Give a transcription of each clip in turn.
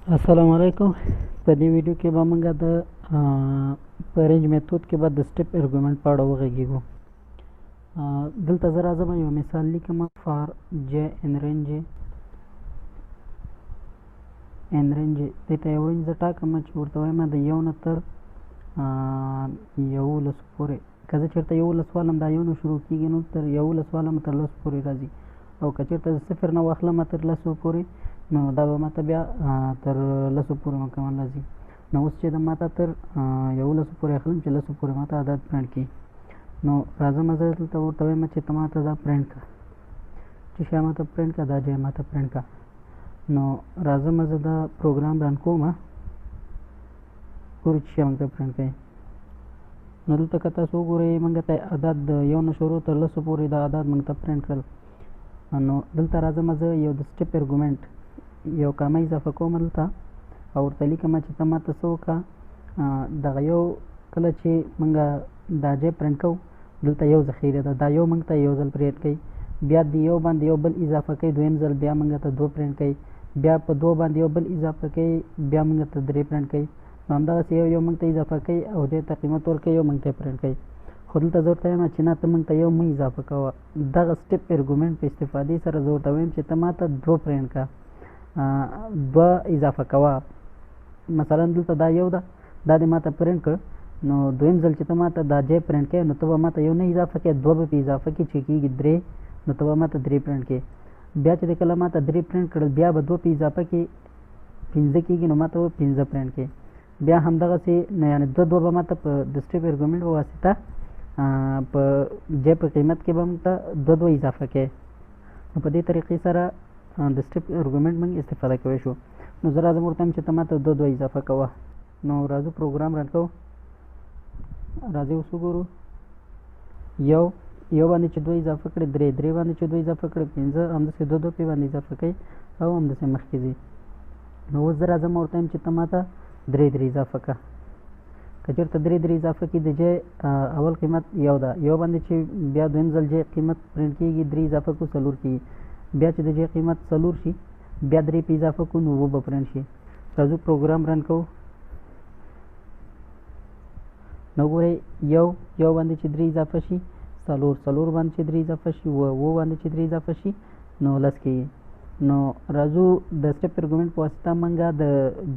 السلام علیکم. په دې ویډیو کې به موږ د په رینج میتود کې به د سټپ ارګومنټ په اړه وغږیږو. دلته زه راځم، یو مثال لیکم: فار جی ان رینج، ان رینج. دې ته یو رینج زه ټاکم چې ورته وایم د 1 نه تر 11 پورې. که زه چېرته 11 والم، دا 1 نه شروع کېږي، نو تر 11 والم تر 10 پورې راځي، او که چېرته زه 0 نه واخلم تر 10 پورې، نو دا به ماته بیا تر 10 پورې مکمل راځي. نو اوس چې د ماته تر 11 پورې اخلم چې 10 پورې ماته عدد پرنټ کړي. نو راځم، زه دلته ورته وایم چې ته ماته دا پرنټ کړه. چې شی ماته پرنټ کړه؟ دا j ماته پرنټ کړه. نو راځم، زه دا پروګرام رن کوم، ګورو چې شی موږ ته پرنټ کوي. نو دلته که تاسو وګورئ، موږ ته عدد د 1 نه شروع تر 10 پورې دا عدد موږ ته پرنټ کړل. نو دلته راځم، زه یو د سټپ ارګومنټ یو کامه اضافه کوم دلته او ورته لیکم چې ته ماته څه وکړه. دغه یو کله چې موږ دا j پرنټ کوو، دلته یو ذخیره ده، دا یو موږ ته یو ځل پرنټ کوي، بیا د یو باندې یو بل اضافه کوي، دویم ځل بیا موږ ته دوه پرنټ کوي، بیا په دوه باندې یو بل اضافه کوي، بیا موږ ته درې پرنټ کوي. نو همدغسې یو یو موږ ته اضافه کوي او دې ته قیمت ورکوي، یو موږ ته پرنټ کوي. خو دلته زه ورته وایم چې نه، ته موږ ته یو مه اضافه کوه. دغه سټپ ارګومنټ په استفادې سره زه ورته وایم چې ته ماته دوه پرنټ کړه، دوه اضافه کوه. مثلا دلته دا یو ده، دا دې ماته پرنټ کړ. نو دویم ځل چې ته ماته دا j پرنټ کړې، نو ته به ماته یو نه اضافه کړې، دوه به پې اضافه کړې چې کېږي درې، نو ته به ماته درې پرنټ کړې. بیا چې کله ماته درې پرنټ کړل، بیا به دوه پې اضافه کړې، پنځه کېږي، نو ماته به پنځه پرنټ کړې. بیا همدغسې، نو یعنې دوه دوه به ماته په د سټپ ارګومنټ په واسطه په j په قیمت کې به موږ ته دوه دوه اضافه کړې. نو په دې طریقې سره د سټپ ارګومنټ موږ استفاده کوی شو. نو زه راځم ورته وایم چې ته ماته دوه دوه اضافه کوه. نو راځو پروګرام رن کوو. راځئ اوس وګورو. یو یو باندې چې دوه اضافه کړې درې، درې باندې چې دوه اضافه کړې پنځه، همداسې دوه دوه پې باندې اضافه کوي او همداسې مخکې ځي. نو اوس زه راځم ورته وایم چې ته ماته درې درې اضافه کړه. که چېرته درې درې اضافه کړي، د j اول قیمت یو ده، یو باندې چې بیا دویم ځل j قیمت پرنټ کېږي، درې اضافه کړو څلور کېږي. بیا چې د j قیمت څلور شي، بیا درې پې اضافه کړو، نو اووه به پرنټ شي. راځو پروګرام رن کوو. نو ګورئ، یو یو باندې چې درې اضافه شي څلور، څلور باندې چې درې اضافه شي اووه، اووه باندې چې درې اضافه شي نو 10 کېږي. نو راځو د سټپ ارګومنټ په واسطه موږ د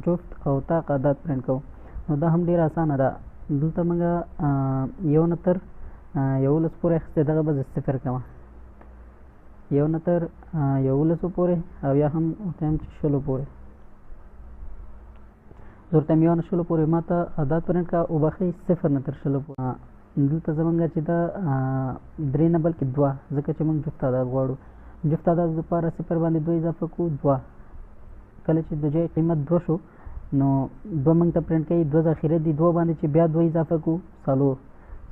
جفت او طاق عدد پرنټ کوو. نو دا هم ډېره اسانه ده. دلته موږ 1 نه تر 11 پورې اخیستی، دغه به زه 0 کوم، 1 نه تر 11 پورې، او یا هم ورته وایم چې 20 پورې. زه ورته وایم 1 نه 20 پورې ما ته عدد پرنټ کړه، وبخښئ، 0 نه تر 20 پورې. دلته زمونږ چې دا درې نه بلکې دوه، ځکه چې موږ جفت عدد غواړو. جفت عدد لپاره 0 باندې دوه اضافه کړو دوه. کله چې د j قیمت دوه شو، نو دوه موږ ته پرنټ کوي، دوه ذخیره دي. دوه باندې چې بیا دوه اضافه کړو څلور،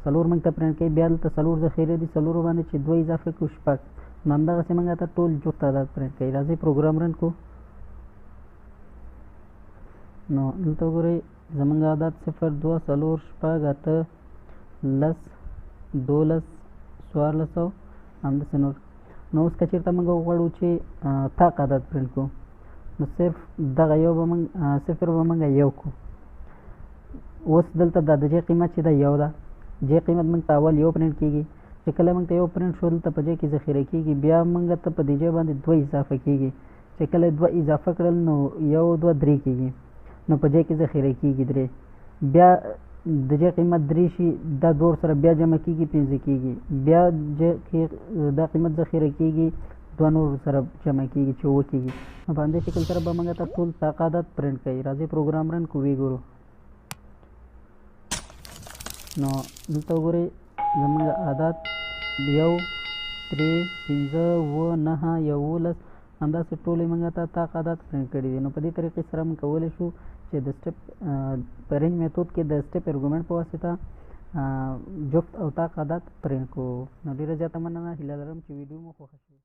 څلور موږ ته پرنټ کوي، بیا دلته څلور ذخیره دي، څلورو باندې چې دوه اضافه کړو شپږ. نو همدغسې موږ ته ټول جفت عدد پرنټ کوي. راځئ پروګرام رن کړو. نو دلته وګورئ، زمونږ عدد 0، 2، 4، 6، 8، 10، 12، 14 او همداسې نور. نو اوس که چېرته موږ وغواړو چې طاق عدد پرنټ کړو، نو صرف دغه یو به موږ 0 به موږ یو کړو. اوس دلته دا د j قیمت چې ده یو ده، j قیمت موږ ته اول یو پرنټ کېږي، چې کله موږ ته یو پرنټ شو، دلته په j کې ذخیره کېږي. بیا موږ ته په دې j باندې دوه اضافه کېږي، چې کله دوه اضافه کړل نو یو دوه درې کېږي، نو په j کې ذخیره کېږي درې. بیا د j قیمت درې شي، دا دوه ورسره بیا جمع کېږي پنځه کېږي، بیا j کې دا قیمت ذخیره کېږي، دوه نور سره جمع کېږي چې اووه کېږي. نو په همدې شکل سره به موږ ته ټول طاق عدد پرنټ کوي. راځئ پروګرام رن کړو، ویې ګورو. نو دلته وګورئ، زموږ عدد 1، 3، 5، 7، 9، 11، همداسې ټولې موږ ته طاق عدد پرنټ کړي دي. نو په دې طریقې سره موږ کولی شو چې د سټپ په رینج میتود کې د سټپ ارګومنټ په واسطه جفت او طاق عدد پرنټ کړو. نو ډېره زیاته مننه، هیله لرم چې ویډیو مو خوښه شي.